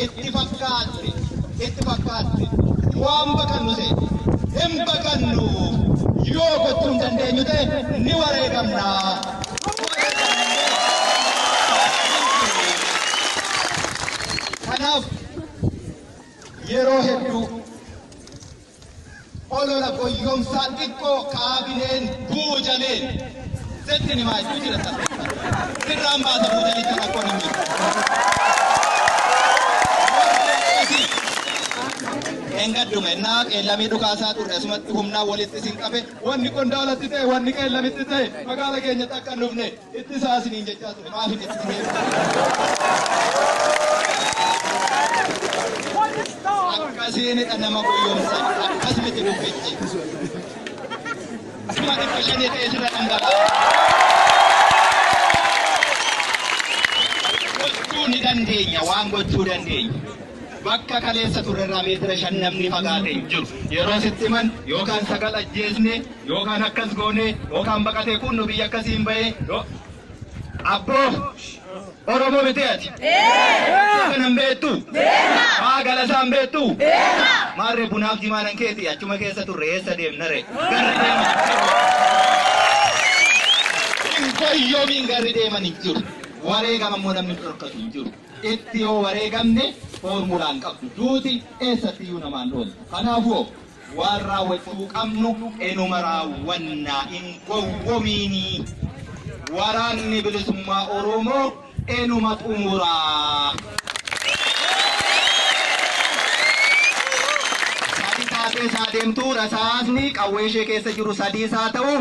Itti fakkaatte, itti fakkaatte. Waan baqannu seete. Hin baqannu. Yoo gochuu hin dandeenyu ta'e ni wareegamna. Kanaaf yeroo hedduu olola goyyomsaa xiqqoo kaabineen buujaleen sitti himaa jechuu jira sana. Sirraan baasa buujalicha rakkoon hin jiru. Engadduma innaa qeellamii dhukaasaa turre asumatti humnaan walitti isin qabe wanni qondaalatti ta'e wanni qeellamitti ta'e magaala keenyatti akka hin dhufne itti isaa isiniin jechaa ture maaf hin itti Akkasiinidha nama goyyomsan akkas miti dubbichi. 500,000 ta'e sirra dhangala'a. Gochuu ni dandeenya waan gochuu dandeenya. Bakka kaleessa turrerraa meetira 5 namni fagaate hin jiru. Yeroo sitti himan yookaan 9 ajjeesne yookaan akkas goone yookaan baqatee kun nu biyya akkasiin bahee Abboo Oromoo miti ati? Kana hin beektu? Maa galasaa hin beektu? Maarree bunaaf jimaa nan keeti achuma keessa turre eessa deemna ree? Garri deeman hin jiru. Hin goyyoomiin garri deeman hin jiru. Wareegama immoo namni dhorkatu hin jiru. Itti yoo wareegamne foormulaa hin qabdu. Duuti eessatti iyyuu namaan ooltu. Kanaafuu waan raawwachuu qabnu enuma raawwannaa hin gowwomiinii. Waraanni bilisummaa Oromoo enuma xumuraa. Sadi taatee isaa deemtu rasaasni qawwee ishee keessa jiru sadii isaa ta'u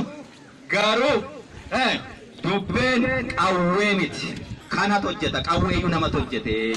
garuu dubbeen qawwee miti. Kanatu hojjeta qawweeyyuu namatu hojjete.